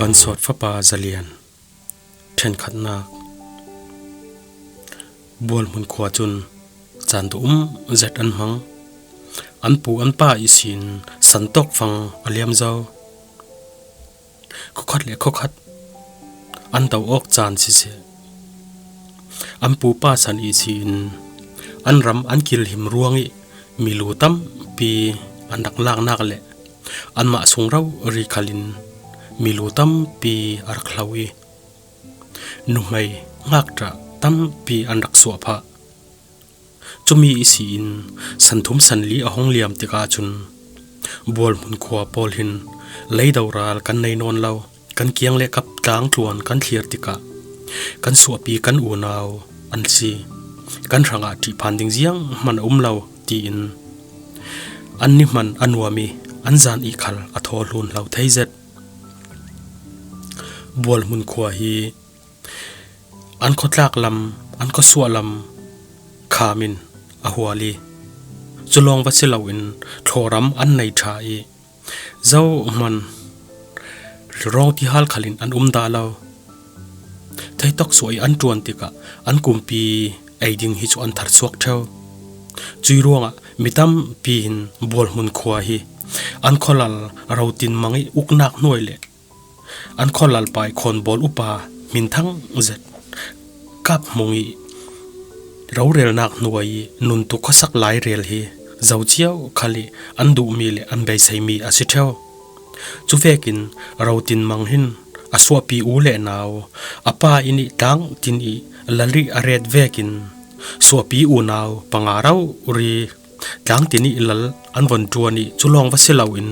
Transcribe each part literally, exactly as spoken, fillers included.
Kan sawt fapa zalian, ṭhenkhatnak. Bualhmun khua cun caan duh um zet an hmang. An pu an pa ihsin san tawkfang a liam zo. Khuakhat le khuakhat an do awk caan siseh, an pupa san ihsin an ram an kilhim ruangih milu tampi an rak laknak le anmah sung rori khalin milu tampi a rak hlo i nuhmei ngakṭah tampi an rak suah phah. Cumi ihsin san thum san li a hong liam tikah cun Bualhmun khua pawl hin leido ral kan nei nawn lo, kan kiang le kap tlang tluan kan thlir tikah kan suahpi kan unau an si, kan hrangah ṭih phan ding zianghman a um lo tiin an ni hman a nuam i an zan i khal a thaw hlun hlo thei zet. Bualhmun khua hi an khuatlak lam, an khuasuah lam kham in a hual i, cu lawng va si loin thlawram an nei ṭha i, zohman rawng tihal khalin an um dah lo. Theitok suah i an ṭuan tikah an kumpi ei ding hi cu an thar suak ṭheu. Cui ruangah mi tampi hin Bualhmun khua hi an khualal Rotin Mang i uknak hnuai le an khualalpa i khawnbawl upa hminthang zet kap hmung i rorelnak hnuai i nuntuk khuasak lairel hi zo cio khal i an duhmi le an beiseimi a si ṭheu. Cuvekin Rotin Mang hin a suahpi u le nau, a pa inn i tlang tin i lal i a ret vekin suahpi unau panga rori tlang tin i lal an von ṭuan i cu lawng va si loin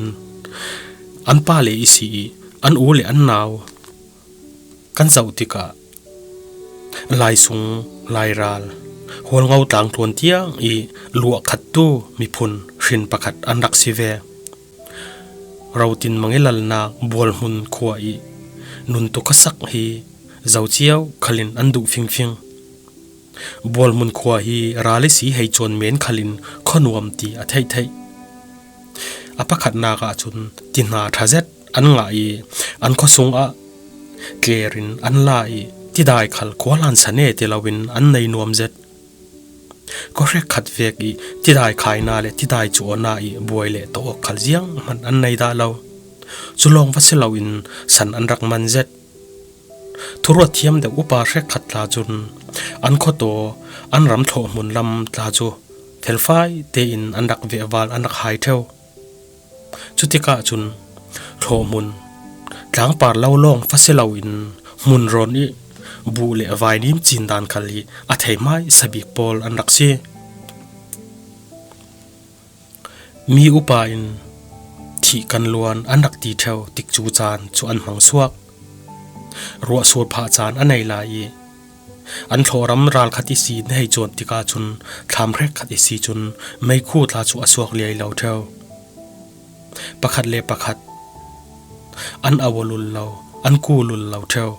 an pa le i si i an u le an nau kan zoh tikah laisung lairal hualngo tlang tluan tiang i luahkhattu miphun hrin pakhat an rak si ve. Rotin Mang i lalnak Bualhmun khua i nuntuk khuasak hi zo cio khalin an duh fingfing. Bualhmun khua hi ral i si hei cuan men khalin khuanuam ti a theih theih. A pakhatnak ahcun tihna ṭha zet an ngah i an khuasung ah tler in an la i tidai khal khuahlan sa ne ti loin an nei nuam zet. Khuahrekkhat vek i tidai khaina le tidai cuahna i buai le tawh awk khal zianghman an nei dah lo. Cu lawng va si loin san an rak man zet. Thuruat thiam deuh upa hrekkhat tla cun an khuataw an ram thlawhhmun lam tla cu felfai tein an rak vehval an rak hai ṭheu. Cutikah cun thlawhhmun tlangpar lo lawng va si loin hmunrawn i buh le vainim cin dan khal hi a thei hmaisa bik pawl an rak si. Mi upa in thih kan luan an rak ti ṭheu tikcu caan cu an hmang suak. Ruahsur phah caan a nei lai i an thlawhram ralkhat i si na hei cuan tikah cun thlam hrekkhat i si cun meikhu tla cu a suak liai lo ṭheu. Pakhat le pakhat an au lul lo, an ku lul lo ṭheu.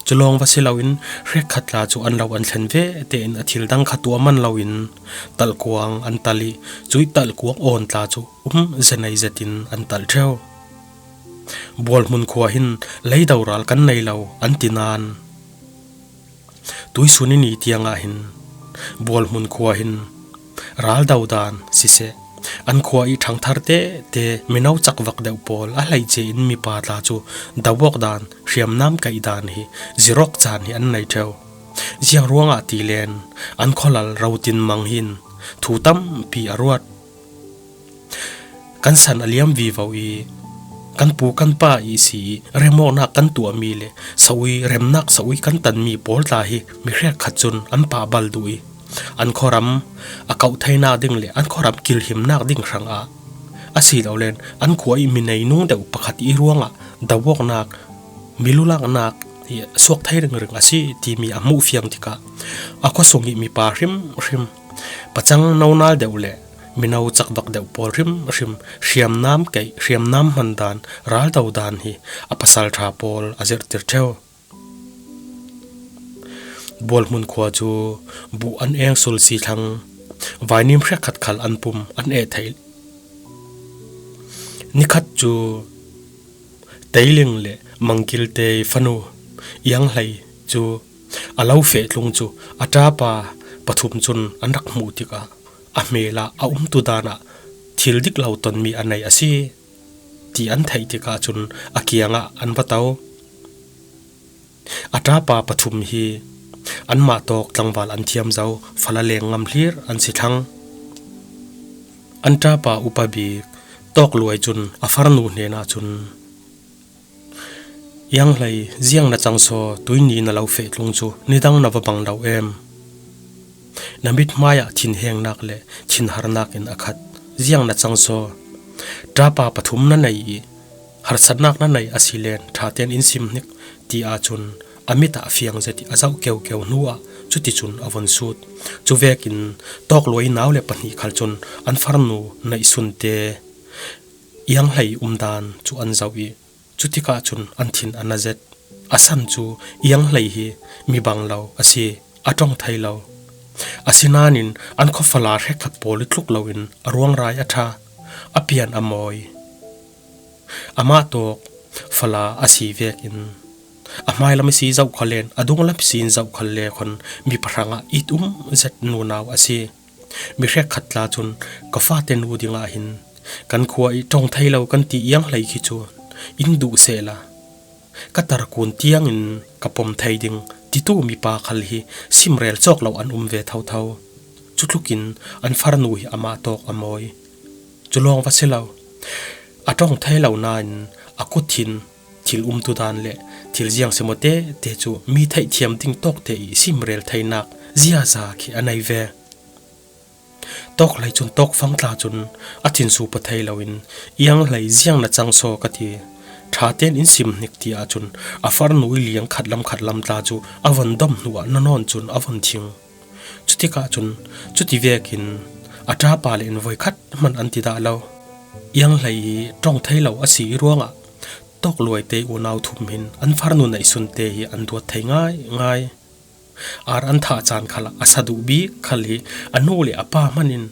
Cu lawng va si loin hrekkhat tla cu an lo an thlen ve tein a thil dang kha tuah man loin talhkuang an tal i cuih talhkuang awn tla cu um zenei zetin an talh ṭheu. Bualhmun khua hin leido ral kan nei lo an ti nain tuisun i ni tiangah hin Bualhmun khua hin raldo dan siseh, an khua i ṭhangthar tete mino cakvak deuh pawl a hleice in mipa tla cu do awk dan, hriamnam kaih dan hi zirawk caan hi an nei ṭheu. Ziang ruangah ti len an khualal Rotin Mang hin thu tampi a ruat. Kan san a liam vivo i kan pu kan pa i si i remawknak kan tuahmi le sawi remnak sawi kan tanmi pawl tla hi mi hrekkhat cun an pahbal duh i an khuaram a kauh theinak ding le an khuaram kilhimnak ding hrangah a si lo len an khua i mi neinung deuh pakhat i ruangah do awknak, mi lulaknak hi suak thei ringring a si timi a hmuh fiang tikah a khuasung i mipa hrimhrim, pacang nonal deuh le mino cakvak deuh pawl hrimhrim hriamnam kaih, hriamnam hman dan, raldo dan hi a pasal ṭha pawl a zirhtir ṭheu. Bualhmun khua cu buh an eng sulsi thlang, vainim hrekkhat khal an pum an eh theih. Nikhat cu Teiling le Mangkil te fanu Iang Hlei cu a lo feh tlung cu a ṭapa pathum cun an rak hmuh tikah a hmel ah a umtu dan ah thil dik lo tonmi a nei a si ti an theih tikah cun a kiangah an va to. A ṭapa pathum hi anmah tawk tlangval an thiam zo, fala leng ngam hlir an si thlang. An ṭapa upa bik Tawk Luai cun a farnu hnenah cun, "Iang Hlei, ziang na cang saw, tuihni na lo feh tlung cu nidang na va bang lo em? Na mithmai ah thinhengnak le thinharnak in a khat. Ziang na cang saw? Ṭapa pathum na nei i harsatnak na nei a si len ṭha tein in sim hnik," ti ahcun a mit ah a fiang zet i a zoh keukeu hnu ah cuticun a von sut. Cuvekin Tawk Luai nau le pahnih khal cun an farnu neihsun te Iang Hlei umdan cu an zoh i, cutikah cun an thin an a zet. A san cu Iang Hlei hi mi bang lo a si, a ṭong thei lo. Asinain an khuafala hrekkhat pawl i tluk loin a ruangrai a ṭha, a pian a mawi. Amah tawk fala a si vekin a hmailam i si zoh khal len, a dunglam i si in zoh khal le khon mi pahrangah it um zet nunau a si. Mi hrekkhat tla cun, "Ka fate nu dingah hin kan khua i ṭong thei lo kan ti Iang Hlei khi cu in duh sehla, ka tarkun tiangin ka pom thei ding," titu mipa khal hi simrel cawk lo an um ve thotho. Cutlukin an farnu hi amah tawk a mawi. Cu lawng va si lo, a ṭong thei lo nain a kut hin thil umtu dan le thil ziang si maw tete cu mi theihthiam ding tawkte i simrel theinak ziaza khi a nei ve. Tawk Hlei cun tawkfang tla cun a thin supa thei loin, "Iang Hlei, ziang na cang saw?" ka ti. "Ṭha tein in sim hnik," ti ahcun a farnu i liang khatlam khatlam tla cu a von dom hnuah nanawn cun a von thing. Cutikah cun cuti vekin a ṭapa le in voikhat hman an ti dah lo. Iang Hlei hi ṭong thei lo a si i ruangah Tawk Luai te unau thum hin an farnu neihsun te hi an duat thei ngaingai. Ar an thah caan khalah a sa duh bik khal hi a nu le a pa hman in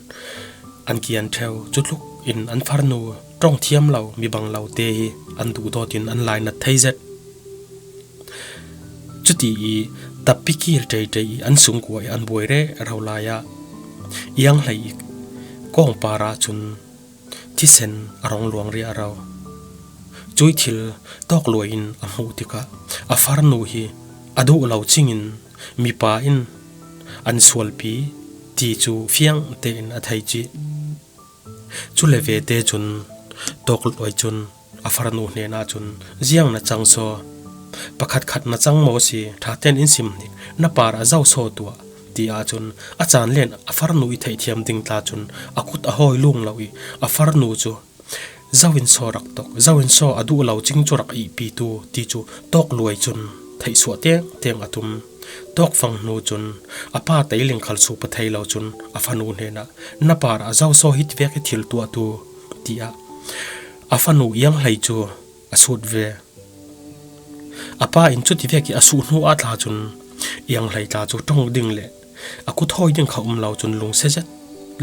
an kian ṭheu. Cutluk in an farnu ṭong thiam lo, mi bang lo te hi an duhdawt in an lainat thei zet. Cuti i tappi kir ṭeiṭei i an sungkua i an buai rero lai ah Iang Hlei i kawngpar ah cun thisen a rong luang riahro. Cui thil Tawk Luai in a hmuh tikah a farnu hi a duh lo cingin mipa in an sualpi ti cu fiang tein a thei cih. Cu le ve te cun Tawk Luai cun a farnu hnenah cun, "Ziang na cang saw? Pakhatkhat na cang maw si? Ṭha tein in sim hnik, na par a zo saw tuah," ti ahcun a caan len a farnu i theihthiam ding tla cun a kut a hawi lung lo i a farnu cu, "Zo in saw rak tok, zo in saw a duh lo cing cu rak ihpitu," ti cu Tawk Luai cun theihsuah tengteng a tum. Tawkfang hnu cun a pa Teiling khal supa thei lo cun a fanu hnenah, "Na par a zo saw hiti vek i thil tuahtu," tiah a fanu Iang Hlei cu a sut ve. A pa in cuti vek i a suh hnu ah tla cun Iang Hlei tla cu ṭong ding le a kut hawi ding kha um lo cun lungsia zet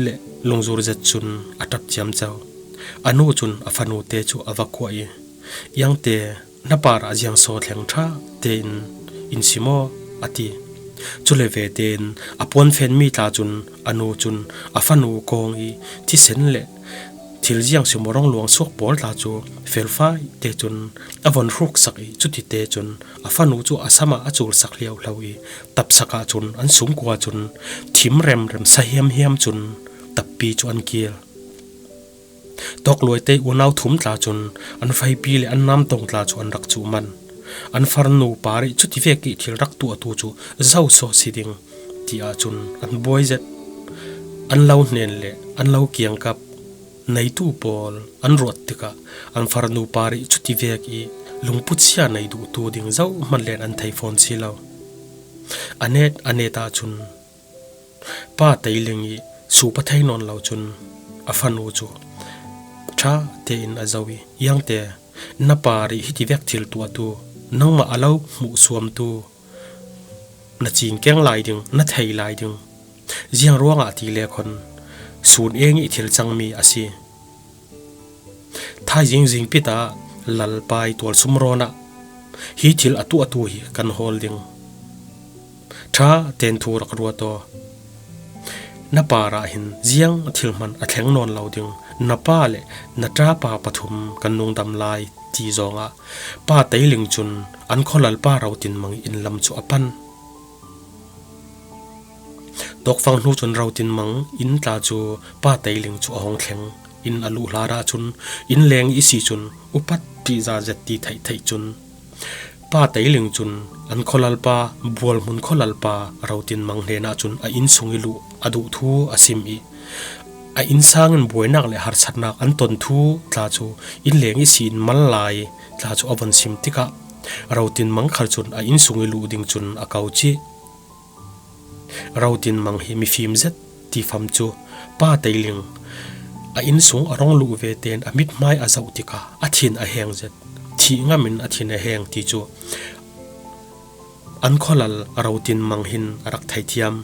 le lungzur zet cun a ṭap ciamco. A nu cun a fanu te cu a va kuah i, "Iang te, na par ah ziang saw thleng ṭha tein in si maw?" a ti. Cu le ve tein a puanfenmi tla cun a nu cun a fanu kawng i thisen le thil ziang si maw rong luang suak pawl tla cu felfai te cun a von hruksak i cuti te cun a fanu cu a sam ah a culsak hliauhlo i tapsak ah cun an sungkua cun thim remrem sa hiamhiam cun tappi cu an kil. Tawk Luai te unau thum tla cun an feipi le an namtong tla cu an rak cuhman. An farnu par i cuti vek i thil rak tuahtu cu zo saw si ding ti ahcun an buai zet. An lo hnen le an lo kiangkap neitu pawl an ruat tikah an farnu par i cuti vek i lungput sia nei duhtu ding zohman len an thei fawn si lo. A net a net ahcun Pa Teiling i supa thei nawn lo cun a fanu cu ṭha tein a zoh i, "Iang te, na par i hiti vek thil tuahtu, nangmah a lo hmuh suamtu, na cingkeng lai ding, na thei lai ding, ziang ruangah ti le khon sun eng i thil cangmi a si. Thaizing zingpit ah Lalpa i tualsum rawnah hi thil a tuahtu hi kan hawl ding. Ṭha ten thu rak ruat aw. Na parah hin ziang thil hman a thleng nawn lo ding. Na pa le na ṭapa pathum kan nungdam lai ti zawngah Pa Teiling cun an khaw Lalpa Rotinmang inn lam chu a pan. Tawkfang hnu cun Rotinmang inn tla cu Pa Teiling cu a hung thleng. Inn a luh hlan ahcun inn leng i si cun upat ṭihza zet ti theih theih cun Pa Teiling cun an khaw Lalpa, Bualhmun khaw Lalpa Rotinmang hnenah cun a inn sung i luh a duh thu a sim i a innsang in buainak le harsatnak an ton thu tla cu inn leng i si in mal lai tla cu a von sim tikah Rotinmang khal cun a inn sung i luh ding cun a ko cih. Rotinmang hi mifim zet ti fam cu Pa Teiling a inn sung a rung luh ve tein a mithmai a zoh tikah a thin a heng zet. Thih ngam in a thin a heng ti cu an khaw Lal Rotinmang hin a rak thei thiam.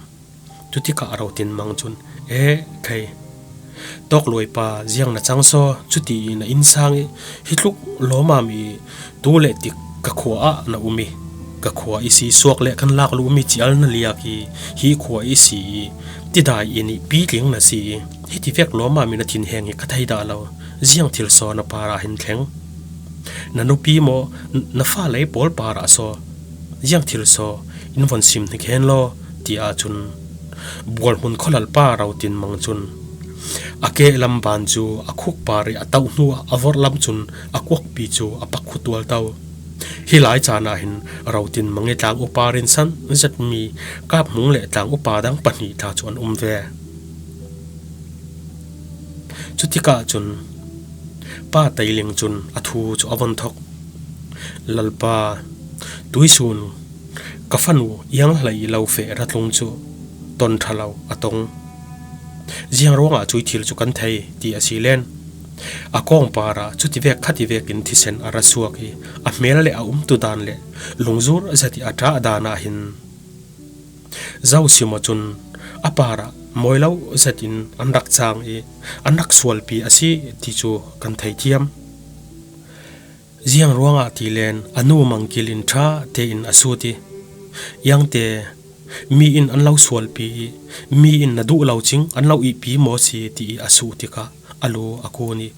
Cutikah Rotinmang cun, "E, khai, tawkluai pa, ziang na cang saw, cuti i na innsang i hi tluk lawmam i tu le tik ka khua ah na um i ka khua i si suak le kan lak luhmi cial na liak i hi khua i si i tidai i nih pitling na si i hiti vek lawmam i na thinheng i ka thei dah lo. Ziang thil saw na parah hin thleng? Na nupi maw, na fale pawl parah saw ziang thil saw in von sim hnik hen law?" Ti ahcun Bualhmun khaw Lalpa Rotinmang cun a kehlam ban cu a khuk par i a tauh hnuah a vorhlam cun a kuakpi cu a pak khutual to. Hi lai caan ah hin Rotinmang i tlang upa rinsan zetmi Kap Hmung le tlang upa dang pahnih tla cu an um ve. Cutikah cun Pa Teiling cun a thu cu a von thok. "Lalpa, tuisun ka fanu Iang Hlei i lo feh ratlung cu ton ṭha lo a tong. Ziang ruangah cui thil cu kan thei," ti a si len. A kawng parah cuti vek khati vekin thisen a ra suak i a hmel le a umtu dan le lungzur zet i a ṭah dan ah hin Zosim ah cun a parah mawi lo zetin an rak cang i an rak sualpi a si ti cu kan thei thiam. Ziang ruangah ti len a nu Mangkil in ṭha tein a sut i, "Iangte mi in an lo sualpi i mi in na duh lo cing an lo ihpi maw si?" ti i a suh tikah a lu a kun i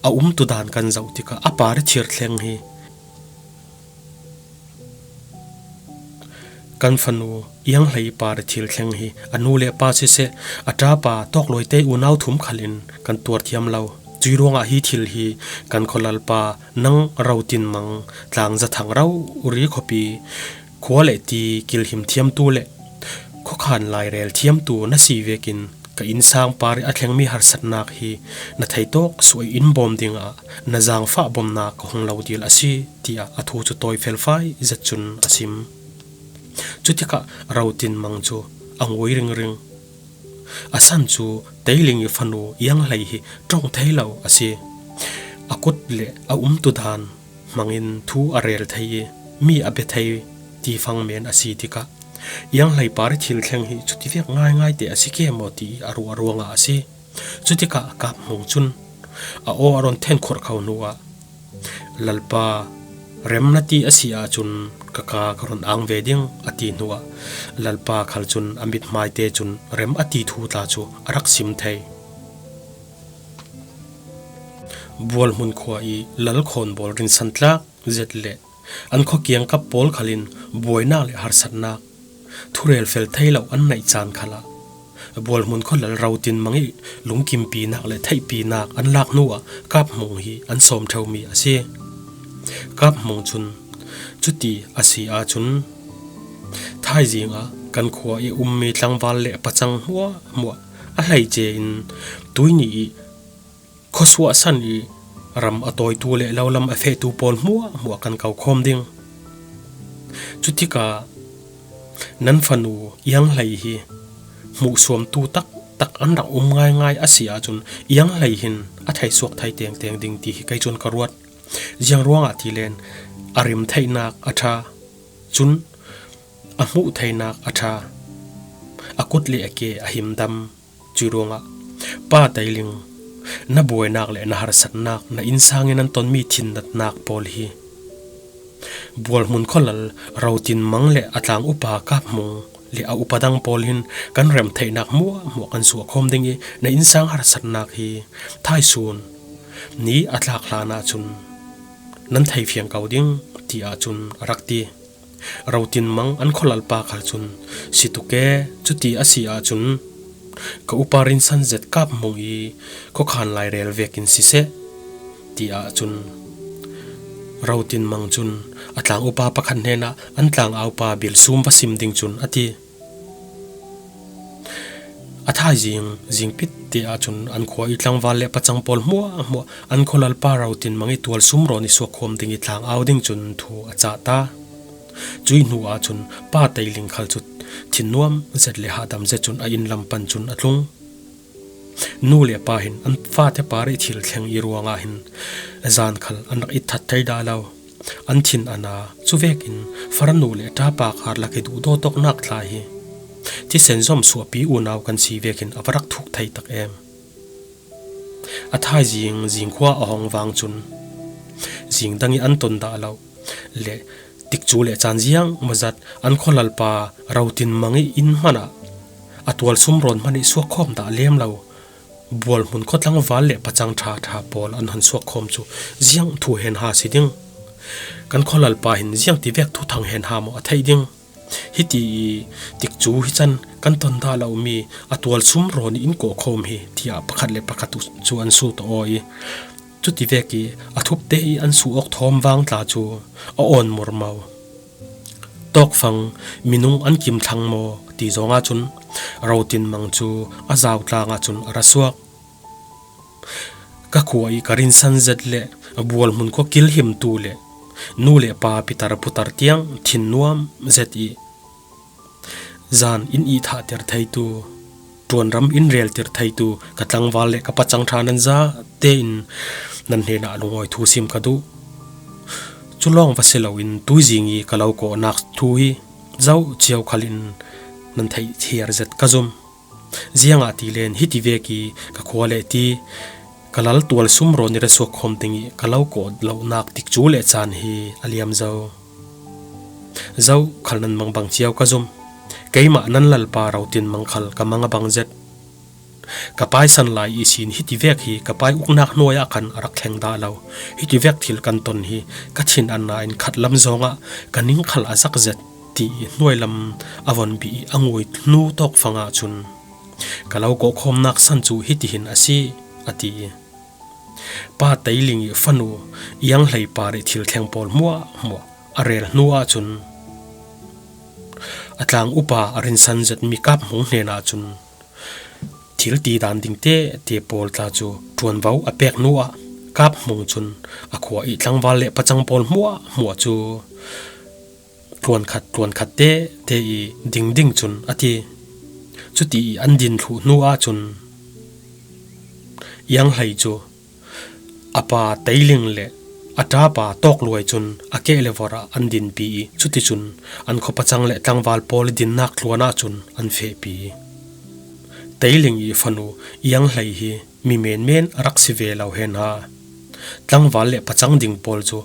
a umtu dan kan zoh tikah a par i thir thleng hi kan fanu Iang Hlei par i thil thleng hi a nu le pa siseh, a ṭapa tawkluaite unau thum khal in kan tuar thiam lo. Cui ruangah hi thil hi kan khualalpa nang Rotinmang tlang zathang rori khuapi khua le ti kilhim thiamtu le khuakhan lairel thiamtu na si vekin ka innsang par i a thlengmi harsatnak hi na theitawk suai in bawm dingah na zaangfah bawmnak ka hung lo dil a si, tiah a thu cu tawi felfai zet cun a sim. Cutikah Rotinmang cu a ngui ringring. A san cu Teiling i fanu Iang Hlei hi ṭong thei lo a si. A kut le a umtu dan hmangin thu a rel thei i mi a bia thei ti fang men a si tikah Iang Hlei par i thil thleng hi cuti vek ngaingai te a si ke maw ti i a ruah ruangah a si. Cutikah Kap Hmung cun a aw a ron then khurh kho hnuah, "Lalpa, rem na ti a si ahcun ka ka ka ron ang ve ding," a ti hnuah Lalpa khal cun a mithmaite cun rem a ti thu tla cu a rak sim thei. Bualhmun khua i lal khawnbawl rinsantlak zet le an khua kiangkap pawl khalin buainak le harsatnak, thurel fel thei lo an neih caan khalah Bualhmun khua lal Rotinmang i lungkimpinak le theihpinak an lak hnuah Kap Hmung hi an sawm ṭheumi a si. Kap Hmung cun, "Cuti a si ahcun thaizing ah kan khua i ummi tlangval le pacang hmuahhmuah a hleice in tuini i khuasuahsan i ram a tawitu le lo lam a fehtu pawl hmuahhmuah kan ko khawm ding. Cutikah nan fanu Iang Hlei hi hmuhsuamtu taktak an rak um ngaingai a si ahcun Iang Hlei hin a theisuak thei tengteng ding ti hi kei cun ka ruat. Ziang ruangah ti len a rim theihnak a ṭha, cun a hmuh theinak a ṭha, a kut le a ke a himdam. Cui ruangah Pa Teiling Na buainak le na harsatnak, na innsangin an tonmi thinnatnak pawl hi. Bualhmun khualal Rotinmang le a tlang upa Kaphmung le a upa dang pawl hin kan remtheihnak hmuahhmuah kan suahkhawm ding i, na innsang harsatnak hi thaisun ni a tlak hlan ahcun nan thei fiang ko ding, ti ahcun a rak ti. Rotinmang an khualalpa khal cun, si tuk e, cuti a si ahcun ka upa rinsan zet Kaphmung i khuakhan lai rel vekin siseh, ti ahcun Rotinmang cun a tlang upa pakhat hnenah an tlang aupa bilsum va sim ding cun a ti. A thaizing zingpit te ahcun an khua i tlangval le pacang pawl hmuahhmuah an khualalpa Rotinmang i tualsum rawn i suakkhawm ding i tlang au ding cun thu a cah ta. Cuih hnu ahcun Pa Teiling khal cu thinnuam zet le hahdam zet cun a inn lam pan cun a tlung. Nu le pa hin an fate par i thil thleng i ruangah hin zan khal an rak it that thei dah lo. An thin a na, cuvekin faranu le ṭapa kha lak i duhdawtawknak tla hi thisen zom suahpi unau kan si vekin a va rak thuk thei tak em. A thaizing zingkhua a hong vang cun zingdang i an ton dah lo le tikcu le caan ziang mawzat an khualalpa Rotinmang i inn hmanah a tualsum rawn hman i suakkhawm dah lem lo. Bualhmun khua tlangval le pacang ṭha ṭha pawl an han suakkhawm cu ziang thu hen ha si ding? Kan khualalpa hin ziang tivek thuthang hen ha maw a theih ding? Hiti i tikcu hi can kan ton dah lomi a tualsum rawn i in kawhkhawm hi, tiah pakhat le pakhat cu an sut aw i, cutivek i a thupte i an suh awk thawm vang tla cu a awn murmo. Tawkfang minung an kim thlang maw ti zong ahcun Rotinmang cu a zau tlang ahcun a ra suak. Ka khua i ka rinsan zet le bualhmun khua kilhimtu le nu le pa pitar putar tiang thinnuam zet i zan in i thahter theitu, ṭuanram in reltir theitu ka tlangval le ka pacang ṭha nan za tein nan hnenah lungawi thu sim ka duh. Cu lawng va si loin tuizing i ka lo kawhnak thu hi zoh cio khalin nan theih thiar zet ka zum. Ziangahtile hitivek i ka khua le ti ka lal tualsum rawn i ra suakkhawm ding i ka lo kawh lonak tikcu le caan hi a liam zo. Zoh khal nan mang bang cio ka zum. Keimah nan lalpa Rotinmang khal ka mang a bang zet. Ka paisan lai ihsin hitivek hi ka pai uknak hnuai ah khan a rak thleng dah lo. Hitivek thil kan ton hi ka thin an nain khatlam zongah ka ning khal a zak zet, ti i hnuailam a von bih i a ngui hnu tawkfang ahcun ka lo kawhkhawmnak san cu hitihin a si, a ti. Pa Teiling i fanu Iang Hlei par i thil thleng pawl hmuahhmuah a rel hnu ahcun a tlang upa a rinsan zetmi Kap Hmung hnenah cun thil ti dan ding tete pawl tla cu ṭuanvo a pek hnu ah Kap Hmung cun a khua i tlangval le pacang pawl hmuahhmuah cu tluan khat, tluan khat tete i ding ding cun a ti. Cuti i an din thluh hnu ahcun Iang Hlei cu a pa Teiling le a ṭapa Tawk Luai cun a keh le vorh ah an dinpi i cuticun an khuapacang le tlangval pawl i dinnak tluan ahcun an fehpi. Teiling i fanu Iang Hlei hi mi menmen a rak si ve lo hen ha. Tlangval le pacang ding pawl cu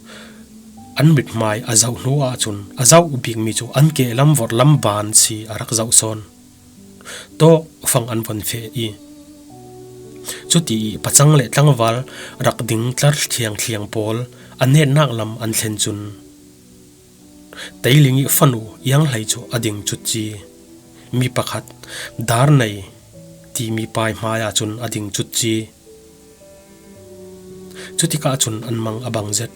an mithmai a zoh hnu ahcun a zoh bikmi cu an kehlam vorhlam ban si a rak zoh sawn. Tawkfang an von feh i cuti i pacang le tlangval rak ding tlar thliangthliang pawl a netnak lam an thlen cun Teiling i fanu Iang Hlei cu a ding cutci. Mi pakhat Dar Nei timi pai hmai ahcun a ding cutci. Cutikah cun an mang a bang zet.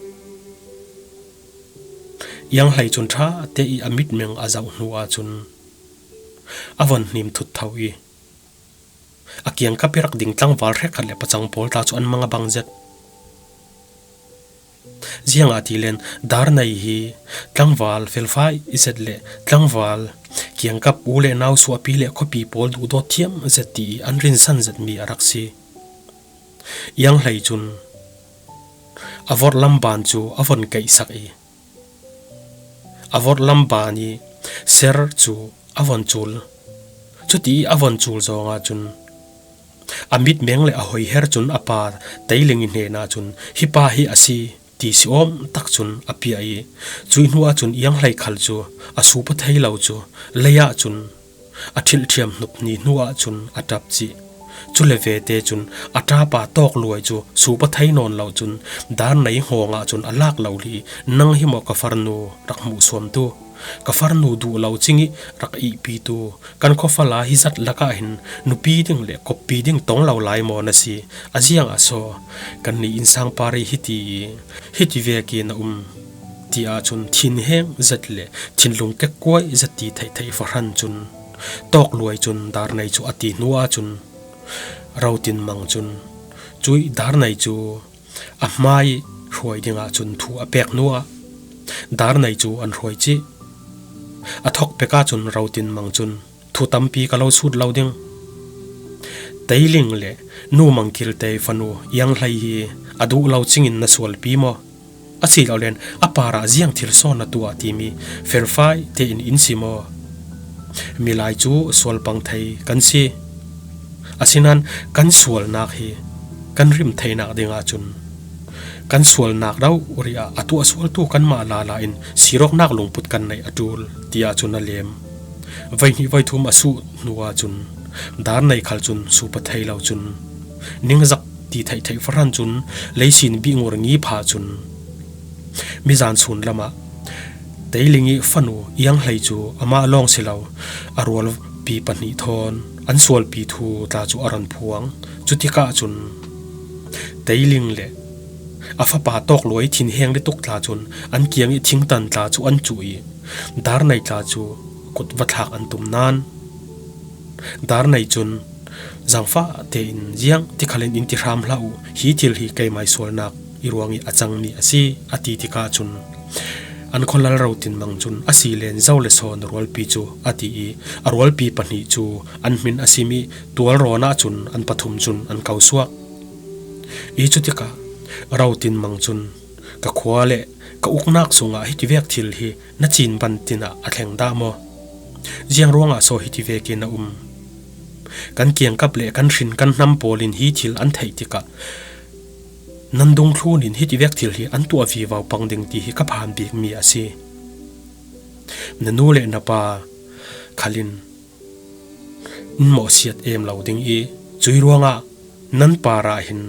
Iang Hlei cun ṭha te i a mitmeng a zoh hnu ahcun a von hnim thut tho i a kiangkap i rak ding tlangval hrekkhat le pacang pawl tla cu an mang a bang zet. Ziangahtile Dar Nei hi tlangval felfai i zet le tlangval kiangkap u le nau suahpi le khuapi pawl duhdawt thiam zet ti i an rinsan zetmi a rak si. Iang Hlei cun a vorhlam ban cu a von keihsak i a vorhlam ban i ser cu a von cul. Cuti i a von cul zong ahcun A mit meng le a hoi her cun a pa Teiling i hnenah cun, "Hi pa hi a si," ti si awm tak cun a pia i, cuih hnuah cun Iang Hlei khal cu a supa thei lo cu leiah cun a ṭhilh ṭhiam hnup ni hnuah cun a ṭap cih. Cule vete cun a ṭapa Tawk Luai cu supa thei nawn lo cun, Darnei hngawngah cun a lak lo li, "Nang hi maw ka farnu rak hmuhsuamtu, ka farnu duh lo cingih rak ihpitu? Kan khuafala hi zat lakah hin nupi ding le koppi ding tong lo lai maw na si? A ziangah saw kannih innsang par i hiti, hiti vekin a um?" Ti ahcun thinheng zet le thinlung kekkuai zet ti theihtheih fahran cun Tawk Luai cun Darnei cu a ti hnu ahcun Rotin Mang cun cuih Darnei cu a hmai hruai dingah cun thu a pek hnuah Darnei cu an hruai cih. A thawk pek ahcun Rotin Mang cun, "Thu tampi ka lo sut lo ding. Teiling le Nu Mang Kil Tei fanu Iang Hlei hi a duh lo cingin na sualpi maw? Asilole a parah ziang thil saw na tuah timi felfai tein in si maw? Milai cu sualpang thei kan si. Asinain kan sualnak hi kan rim theinak dingah cun kan sualnak rori ah a tuah sualtu kanmah lala in sirawknak lungput kan neih a ṭul," tiah cun a lem. Voihnih voithum a suh hnu ahcun Darnei khal cun supa thei lo cun ningzak ti theihtheih fahran cun leisin bih ngur ngi phah cun mizan sun lamah Teiling i fanu Iang Hlei cu amah lawng si lo, a rualpi pahnih thawn an sualpi thu tla cu a ran phuang. Cutikah cun Teiling le a fapa Tawk Luai thinheng lutuk tla cun an kiang i thingtan tla cu an cuh i Darnei tla cu kut va thlak an tum nain Darnei cun, "Zangfah tein ziang ti khalin in ti hram hlah uh, hi thil hi keimai sualnak i ruang i a cangmi a si," a ti tikah cun an khualal Rotin Mang cun, "A si len zo le sawn rualpi cu," a ti i a rualpi pahnih cu an hmin a simi tualrawn ahcun an pathum cun an ko suak i cutikah Rotin Mang cun, "Ka khua le ka uknak sungah hitivek thil hi na cin bantinah a thleng dah maw? Ziang ruangah saw hitivek in a um? Kan kiangkap le kan hrin kan hnam pawl in hi thil an theih tikah nan dungthlun in hitivek thil hi an tuah vivo pang ding ti hi ka phan bikmi a si. Na nu le na pa khalin in mawhsiat em lo ding i cuih ruangah nan parah hin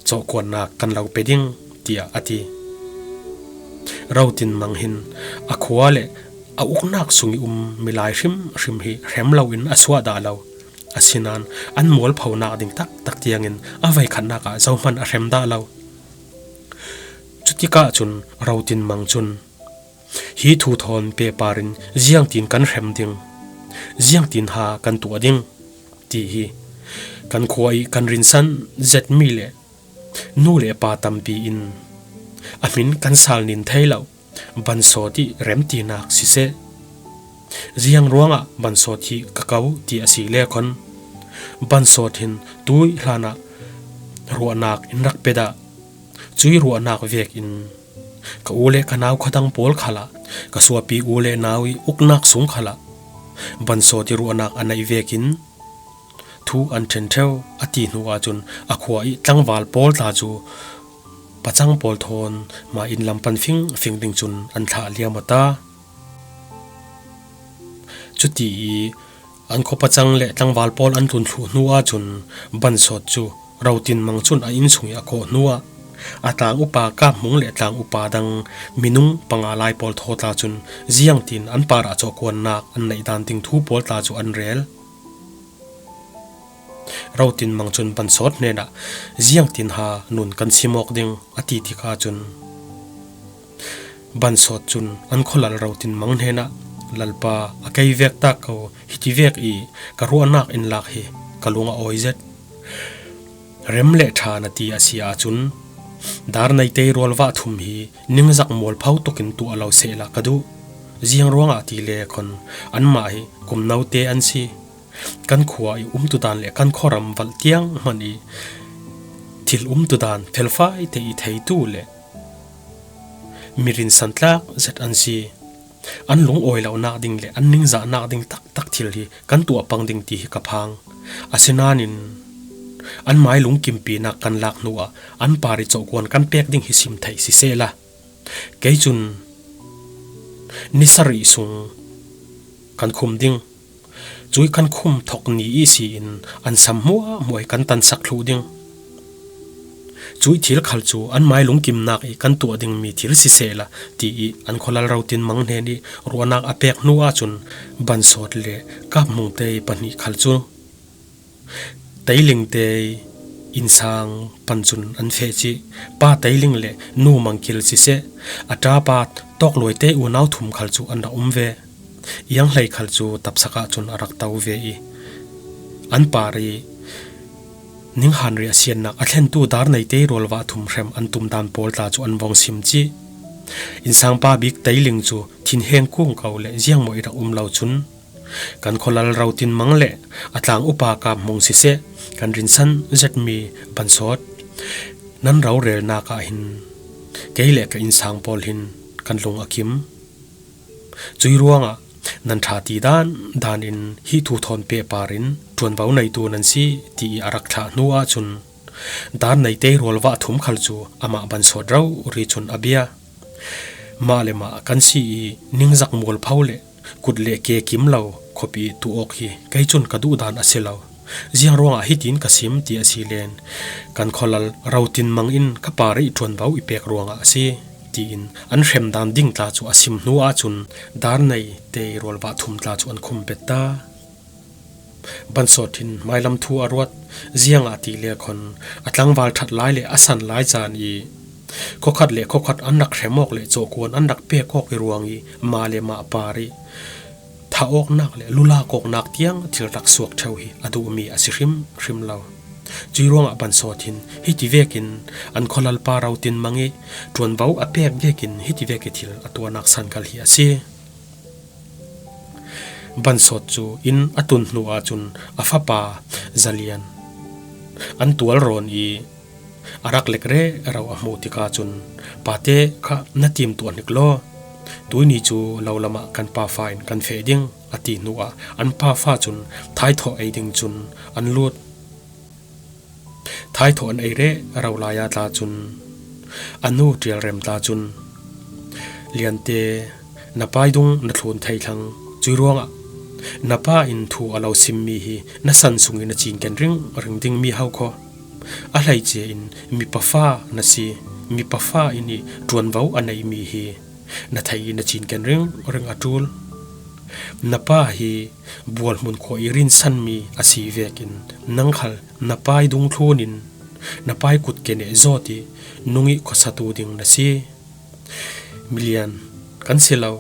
cawhkuannak kan lo pe ding," tiah a ti. Rotin Mang hin a khua le a uknak sung i um milai hrimhrim hi hrem loin a suah dah lo. Asinain an mualphonak ding taktak tiangin a voikhatnak ah zohman a hrem dah lo. Cutikah cun Rotin Mang cun, "Hi thu thawn pehpar in ziangtin kan hrem ding, ziangtin ha kan tuah ding ti hi kan khua i kan rinsan zetmi le nu le pa tampi in a hmin kan sal nin thei lo Bansawt i remtinak siseh, ziang ruangah Bansawt hi ka ko ti a si le khon, Bansawt hin tuih hlanah ruahnak in rak pe dah. Cuih ruahnak vekin ka u le ka nau khuadang pawl khalah, ka suapi u le nau i uknak sung khalah Bansawt i ruahnak a neih vekin thu an ṭhen ṭheu," a ti hnu ahcun a khua i tlangval pawl tla cu pacang pawl thawn mah in lam pan fingfing ding cun an thlah liam a ta. Cuti i an khua pacang le tlangval pawl an tlun thluh hnu ahcun Bansawt cu Rotin Mang cun a innsung i a kawh hnuah a tlang upa Kap Hmung le tlang upa dang minung panga lai pawl thaw tla cun ziangtin an parah cawhkuannak an neih dan ding thu pawl tla cu an rel. Rotin Mang cun Bansawt hnenah, "Ziangtin ha nun kan sim awk ding?" a ti tikah cun Bansawt cun an khualal Rotin Mang hnenah, "Lalpa, a kei vek tak ko, hitivek i ka ruahnak in lak hi ka lung a awi zet. Rem le ṭha na ti a si ahcun Darnei tei rualvah thum hi ningzak mualpho tukin tuah lo sehla ka duh. Ziang ruangah ti le khon anmah hi kum note an si. Kan khua i umtudan le kan khuaram valh tiang hmanh i thil umtudan felfai te i theitu le mi rinsantlak zet an si. An lungawi lonak ding le an ningzahnak ding taktak thil hi kan tuah pang ding ti hi ka phang. Asinain an mai lungkimpinak kan lak hnuah an parih cawhkuan kan pek ding hi sim theih sisehla, kei cun ni sarih sung kan khum ding. Cuih kan khum thok ni ihsi in an sam hmuahhmuah hi kan tansak thluh ding. Cuih thil khal cu an mai lungkimnak ih kan tuah dingmi thil sisehla, ti ih an khualal Rotin Mang hnen ih ruahnak a pek hnu ahcun Bansawt le Kap Hmung te pahnih khal cu Teiling te innsang pan cun an feh cih. Pa Teiling le Nu Mangkil siseh, a ṭa pa Tawkluai te unau thum khal cu an rak um ve. Iang Hlei khal cu tapsak ahcun a rak to ve ih an parih Ninghan Riah siannak a thlentu Darnei te rualvah thum hrem an tumdan pawl tla cu an vong sim cih. Innsangpa bik Teiling cu thinheng kung ko le ziangmaw ih rak um lo cun, kan khualal Rotin Mang le a tlang upa Kap Hmung siseh, kan rinsan zetmi Bansawt, nan rorelnak ah hin kei le ka innsang pawl hin kan lung a kim. Cuih ruangah nan ṭha ti dan dan in hi thu thawn pehpar in ṭuanvo neitu nan si, ti ih a rak thlah hnu ahcun Darnei te rualvah thum khal cu amah Bansawt rori cun a bia. Mah le mah kan si ih ningzak mualpho le kut le ke kim lo khuapi tuh awk hi kei cun ka duhdan a si lo. Ziang ruangah hitin ka sim ti a si len, kan khualal Rotin Mang in ka parih ṭuanvo i pek ruangah a si, tiin an hremdan ding tla cu a sim hnu ahcun Darnei te rualvah thum tla cu an khum pet ta. Bansawt hin hmailam thu a ruat, ziangah ti le khawn a tlangval ṭhat lai le a san lai caan ih khuakhat le khuakhat an rak hrem awk le cawhkuan an rak pek awk ih ruang ih mah le mah parih thah awknak le lulak awknak tiang thil rak suak ṭheu hi a duhmi a si hrimhrim lo. Cuih ruangah Bansawt hin hiti vekin an khualalpa Rotin Mang ih ṭuanvo a pek vekin hiti vek ih thil a tuahnak san khal hi a si. Bansawt cu inn a tun hnu ahcun a fapa Zalian an tualrawn ih a rak lek rero a hmuh tikah cun, "Pate kha na tim tuah hnik law, tuihni cu lo lamah kan pa fa in kan feh ding," a ti hnuah an pa fa cun thaithawh ei ding cun an lut. Thaithawh an ei rero lai ah tla cun a nu Ṭialrem tla cun, "Liante, na paidung na thlun thei thlang, cuih ruangah na pa in thu a lo simmi hi na san sungin na cinken ringring dingmi ho khaw. A hleice in mipa fa na si, mipa fa in ih ṭuanvo a neimi hi na theih ih na cinken ringring a ṭul. Na pa hi Bualhmun khua ih rinsanmi a si vekin nang khal na pai dungthlun in na pai kutke neh zawt ih nung ih khuasatu ding na si. Milian kan si lo,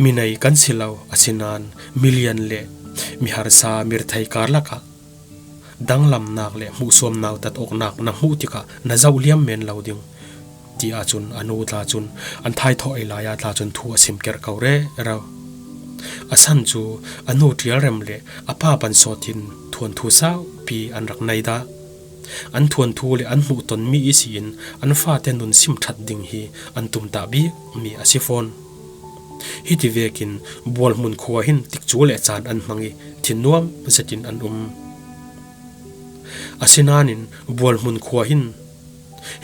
minei kan si lo, asinain milian le miharsa mirthei karlak ah danglamnak le hmuhsuam nautat awknak na hmuh tikah na zoh liam men lo ding," ti ahcun a nu tla cun an thaithawh ei lai ah tla cun thu a sim kerh ko rero. A san cu a nu Ṭialrem le a pa Bansawt in thuanthu saupi an rak nei dah. An thuanthu le an hmuhtonmi ihsin an fate nun sim ṭhat ding hi an tumtah bikmi a si fawn. Hiti vekin Bualhmun khua hin tikcu le caan an hmang ih thinnuam zetin an um. Asinain Bualhmun khua hin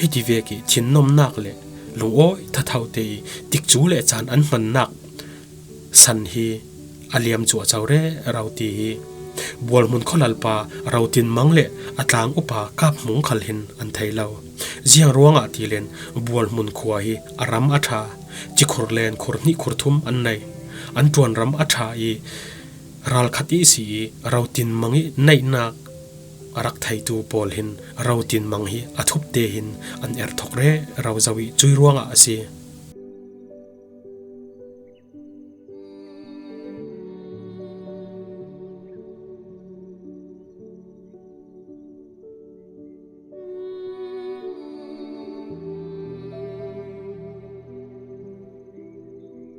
hiti vek ih thinnomnak le lungawi thathote ih tikcu le caan an hmannak san hi a liam cuahco rero ti hi Bualhmun khualalpa Rotin Mang le a tlang upa Kap Hmung khal hin an thei lo. Ziang ruangah ti len Bualhmun khua hi a ram a ṭha, cikhur len khur hnih khur thum an nei. An ṭuanram a ṭha ih ralkhat ihsi ih Rotin Mang ih neihnak a rak theitu pawl hin Rotin Mang hi a thupte hin an erthawk rero zo ih cuih ruangah a si.